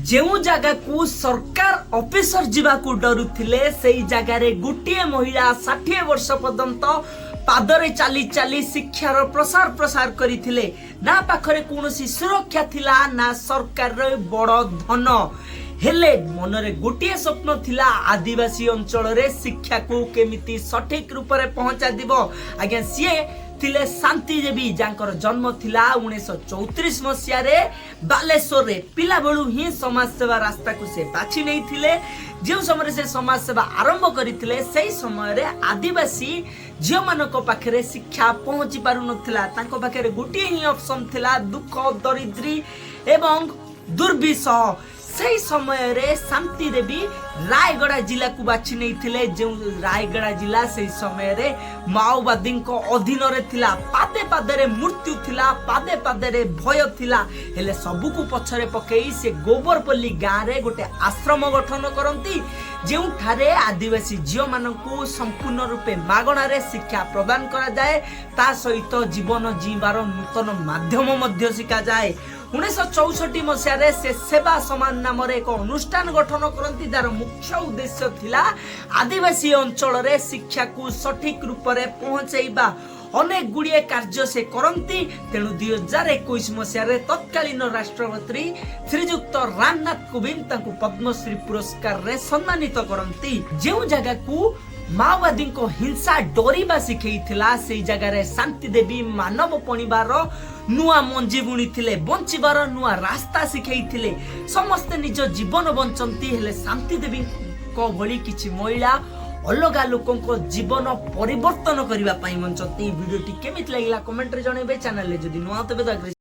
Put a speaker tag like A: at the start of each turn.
A: ଯେଉଁ ଜାଗାକୁ ସରକାର ଅଫିସର ଯିବାକୁ ଡରୁଥିଲେ, ସେଇ ଜାଗାରେ ଗୋଟିଏ ମହିଳା 60 ବର୍ଷ ପର୍ଯ୍ୟନ୍ତ ପାଦରେ ଚାଲି ଚାଲି ଶିକ୍ଷାର ପ୍ରସାର ପ୍ରସାର କରିଥିଲେ। ନା ପାଖରେ କୌଣସି ସୁରକ୍ଷା ଥିଲା, ନା ସରକାରର ବଡ଼ ଧନ। ହେଲେ ମନରେ ଗୋଟିଏ ସ୍ୱପ୍ନ ଥିଲା, ଆଦିବାସୀ ଅଞ୍ଚଳରେ ଶିକ୍ଷାକୁ କେମିତି ସଠିକ ରୂପରେ ପହଞ୍ଚାଯିବ। ଆଜ୍ଞା, ସିଏ ଥିଲେ ଶାନ୍ତି ଦେବୀ, ଯାଙ୍କର ଜନ୍ମ ଥିଲା 1934 ମସିହାରେ ବାଲେଶ୍ୱରରେ। ପିଲାବେଳୁ ହିଁ ସମାଜସେବା ରାସ୍ତାକୁ ସେ ବାଛି ନେଇଥିଲେ। ଯେଉଁ ସମୟରେ ସେ ସମାଜସେବା ଆରମ୍ଭ କରିଥିଲେ, ସେହି ସମୟରେ ଆଦିବାସୀ ଝିଅମାନଙ୍କ ପାଖରେ ଶିକ୍ଷା ପହଞ୍ଚି ପାରୁନଥିଲା। ତାଙ୍କ ପାଖରେ ଗୋଟିଏ ହିଁ ଅପସନ୍ ଥିଲା, ଦୁଃଖ, ଦରିଦ୍ରୀ ଏବଂ ଦୁର୍ବିସହ। ସେହି ସମୟରେ ଶାନ୍ତି ଦେବୀ ରାୟଗଡ଼ା ଜିଲ୍ଲାକୁ ବାଛି ନେଇଥିଲେ, ଯେଉଁ ରାୟଗଡ଼ା ଜିଲ୍ଲା ସେହି ସମୟରେ ମାଓବାଦୀଙ୍କ ଅଧୀନରେ ଥିଲା। ପାଦେ ପାଦରେ ମୃତ୍ୟୁ ଥିଲା, ପାଦେ ପାଦରେ ଭୟ ଥିଲା। ହେଲେ ସବୁକୁ ପଛରେ ପକେଇ ସେ ଗୋବରପଲ୍ଲୀ ଗାଁରେ ଗୋଟେ ଆଶ୍ରମ ଗଠନ କରନ୍ତି, ଯେଉଁଠାରେ ଆଦିବାସୀ ଝିଅମାନଙ୍କୁ ସମ୍ପୂର୍ଣ୍ଣ ରୂପେ ମାଗଣାରେ ଶିକ୍ଷା ପ୍ରଦାନ କରାଯାଏ। ତା ସହିତ ଜୀବନ ଜୀଇଁବାର ନୂତନ ମାଧ୍ୟମ ମଧ୍ୟ ଶିଖାଯାଏ। 1964 ମସିହାରେ ସେ ସେବା ସମାଜ ନାମରେ ଏକ ଅନୁଷ୍ଠାନ ଗଠନ କରନ୍ତି, ଯାହାର ମୁଖ୍ୟ ଉଦ୍ଦେଶ୍ୟ ଥିଲା ଆଦିବାସୀ ଅଞ୍ଚଳରେ ଶିକ୍ଷାକୁ ସଠିକ ରୂପରେ ପହଞ୍ଚାଇବା। ଅନେକ ଗୁଡ଼ିଏ କାର୍ଯ୍ୟ ସେ କରନ୍ତି। ତେଣୁ 2021 ମସିହାରେ ତତ୍କାଳୀନ ରାଷ୍ଟ୍ରପତି ଶ୍ରୀଯୁକ୍ତ ରାମନାଥ କୋବିନ୍ଦ ତାଙ୍କୁ ପଦ୍ମଶ୍ରୀ ପୁରସ୍କାରରେ ସମ୍ମାନିତ କରନ୍ତି। ଯେଉଁ ଜାଗାକୁ ମାଓବାଦୀଙ୍କ ହିଂସା ଡରିବା ଶିଖେଇଥିଲା, ସେଇ ଜାଗାରେ ଶାନ୍ତି ଦେବୀ ମାନବ ପଣିବାର ନୂଆ ମଞ୍ଜି ବୁଣିଥିଲେ, ବଞ୍ଚିବାର ନୂଆ ରାସ୍ତା ଶିଖେଇଥିଲେ। ସମସ୍ତେ ନିଜ ଜୀବନ ବଞ୍ଚନ୍ତି, ହେଲେ ଶାନ୍ତି ଦେବୀଙ୍କ ଭଳି କିଛି ମହିଳା ଅଲଗା ଲୋକଙ୍କ ଜୀବନ ପରିବର୍ତ୍ତନ କରିବା ପାଇଁ ବଞ୍ଚନ୍ତି। ଭିଡ଼ିଓଟି କେମିତି ଲାଗିଲା କମେଣ୍ଟରେ ଜଣାଇବେ। ଚ୍ୟାନେଲରେ ଯଦି ନୂଆ ତେବେ ଦୟାକରି